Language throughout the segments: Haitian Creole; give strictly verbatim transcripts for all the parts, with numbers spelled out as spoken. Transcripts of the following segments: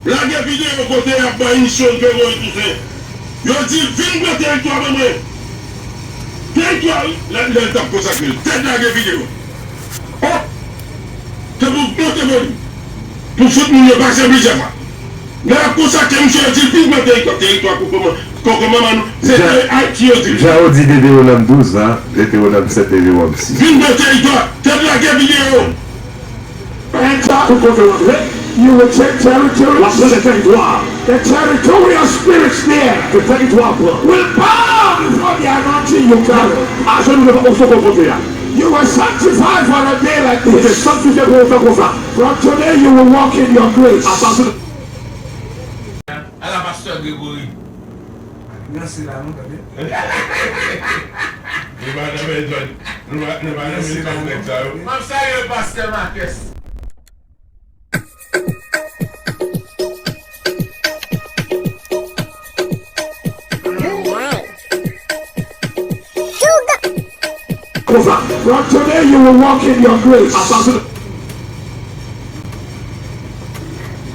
Lage videyo kote y ap bay misyon Gregory Toussaint. Yo di l vin pran teritwa ban mwen. Teritwa wi, lè, lè l t ap konsakre l. Tèt lage videyo. Oh! Tankou monte vòlè. Pou fout moun yo pase plizyè fwa. Lè l ap konsakre misyon, yo di l vin pran teritwa. Teritwa koko man-, koko manman nou. Se Ayiti yo di l. Jan yo di Detewonòm douz la, Detewonòm sèt, Detewonòm sis. Vin pran teritwa. Tèt lage videyo. And tout kote w ap ye, you will take territory. W ap pran teritwa. The territorial spirits there. Ke teritwa pran. Will bow before the anointing you carry. Ajenou devan onksyon ke w pote a. You were sanctified for a day like this. Ou te sanktifye pou yon tan konsa. From today you will walk in your grace. Apati de Ala pastè Gregory. Ranse la non, tande. Nou pa nan bezwen, nou pa, nou pa nan bezwen nèg sa yo. M ap salye pastè Marcus. Konsa. From today you will walk in your grace. Apati de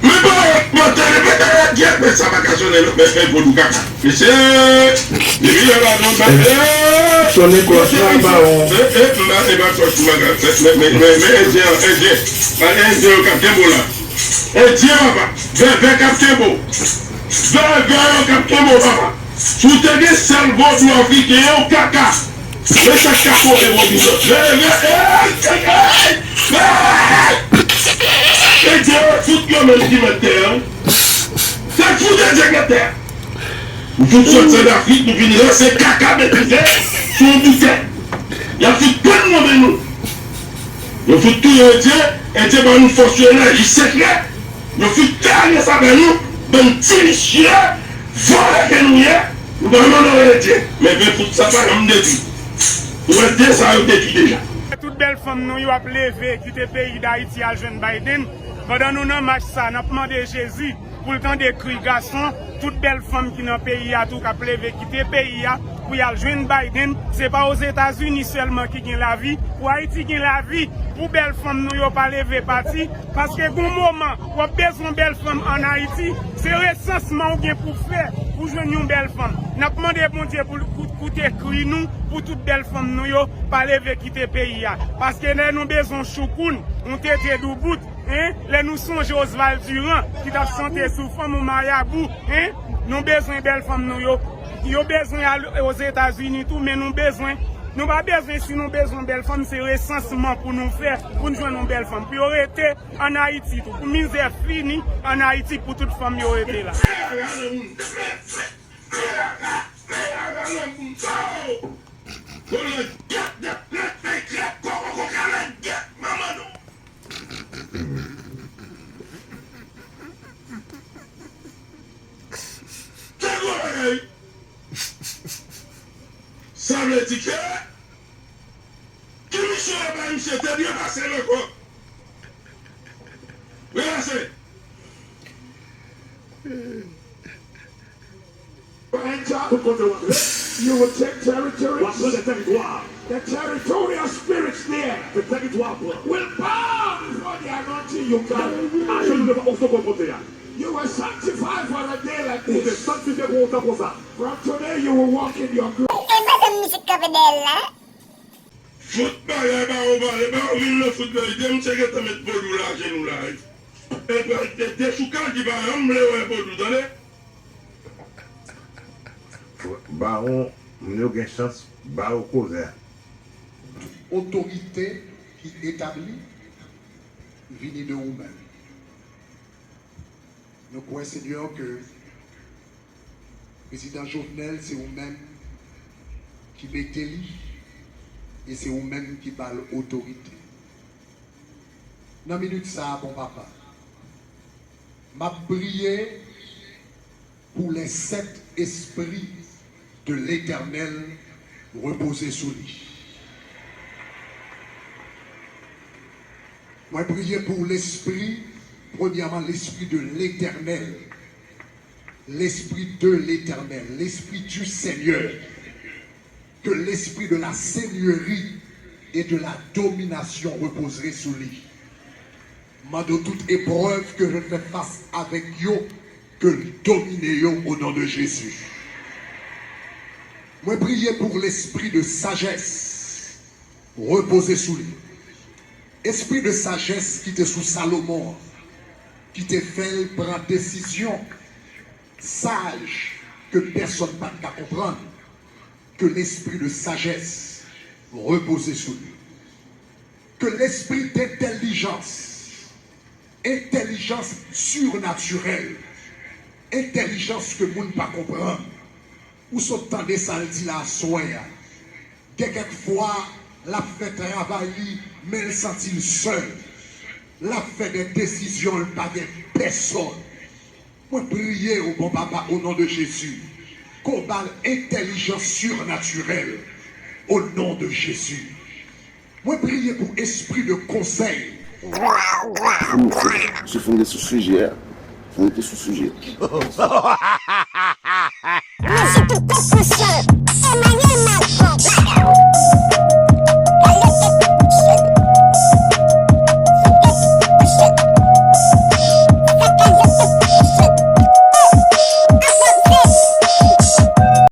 Men pa wòt mòtè, men pa wòt gyèt, men sa pa ka sonnen non, men, men vodou kaka. Mesye, depi lè la non, men, eh, sonnen klòch la, bawon. Eh, eh, m pa, e pa klòch m pa ka, men, men, men, men, endyen an, endyen. Pa endyen yo k ap kenbe w la. Endyen papa, vèvè k ap kenbe w. Vèvè yo k ap kenbe w papa. Si w te gen sèl vodou afriken an, w kaka. Men sa k ka kote vodou yo. Leve, ey, ey, ey! E Dye fout yo menm ki mèt tè a. Se fout e Dye k mèt tè a. Nou fout sòti ann Afrik, nou vin ranse kaka metrize sou yon boutèy. Y ap fout pran nan men nou. Yo fout touye Endyen, Endyen ban nou fòs yo, enèji sekrè. Yo fout fè alyans avè nou, bann ti visye, vòlè ke nou ye, nou pa menm onore Endyen. Men ven fout sa pa janm detwi. Ou wè de sa yo detwi deja. Tout bèl fanm nou yo ap leve kite peyi Dayiti al jwenn Biden. Pandan nou nan mach sa, n ap mande Jezi pou l tande kri gason, tout bèl fanm ki nan peyi a tou k ap leve kite peyi a pou y al jwenn Biden. Se pa Ozetazini sèlman ki gen lavi, pou Ayiti gen lavi, pou bèl fanm nou yo pa leve pati, paske gon moman w ap bezwen bèl fanm ann Ayiti, se resansman ou gen pou fè pou jwenn yon bèl fanm. N ap mande Bondye pou l kou-, koute kri nou, pou tout bèl fanm nou yo pa leve kite peyi a, paske lè nou bezwen choukoun, yon tete doubout, Hein? Lè nou sonje Oswald Durand ki t ap chante sou fanm ou mayabou, hein? Nou bezwen bèl fanm nou yo. Yo bezwen al Ozetazini tou, men nou bezwen, nou pa bezwen, si nou bezwen bèl fanm, se resansman pou nou fè, pou n jwenn yon bèl fanm. Pou yo rete ann Ayiti tou, pou mizè fini ann Ayiti, pou tout fanm yo rete la. Tèt gwo bagay. Sa vle di ke ki misyon yo bay misye te byen pase l ankò. Byen pase. Tout kote w ap ye, you will take territory. W ap pran de tèritwa. The territorial spirits there. Ke tèritwa pran. Will bow before the anointing you carry. Ajenou devan onksyon ke w pote a. You were sanctified for a day like this. Ou te sanktifye pou yon tan konsa. From today you will walk in your glory. E pa janm misye k kanpe dèyè l la. Fout bagay bawon pale, bawon vin nan fout verite, misye gentan met vodou la ajenou la wi. E pa de, dechoukaj li pa janm vle wè vodou, tande. Bawon, moun yo gen chans ba ou koze a. Otorite ki etabli vini de ou menm. Nou kwè, Senyè, ke Prezidan Jovenel, se ou menm ki mete li, e se ou menm ki ba l otorite. Nan minit sa a, bon Papa, m ap priye pour les sept esprits de l'Éternel reposer sous lui. Mwen priye pou lespri, premyèman, lespri de Letènèl. Lespri de Letènèl, lespri du Seigneur. Que l'esprit de la seigneurie et de la domination reposerait sous lui. Mande w tout eprèv ke je fè fas avèk yo, ke l domine yo o non de Jezi. Mwen priye pou lespri de sajès repoze sou li. Espri de sajès ki te sou Salomon an, ki te fè l pran desizyon saj ke pèsonn pa t ka konprann, ke lespri de sajès repoze sou li. Ke lespri dentèlijans, entèlijans sirnatirèl, entèlijans ke moun pa konprann. Ou sot tande sa l di la aswè a. Gen kèk fwa, l ap fè travay li, men l santi l sèl. L ap fè de desizyon, l pa gen pèsonn. Mwen priye w, bon Papa, o non de Jezi, ke w ba l entèlijans sirnatirèl, o non de Jezi. Mwen priye pou espri de konsèy. Mesye, fò n gen sou sijè a. Fò n rete sou sijè.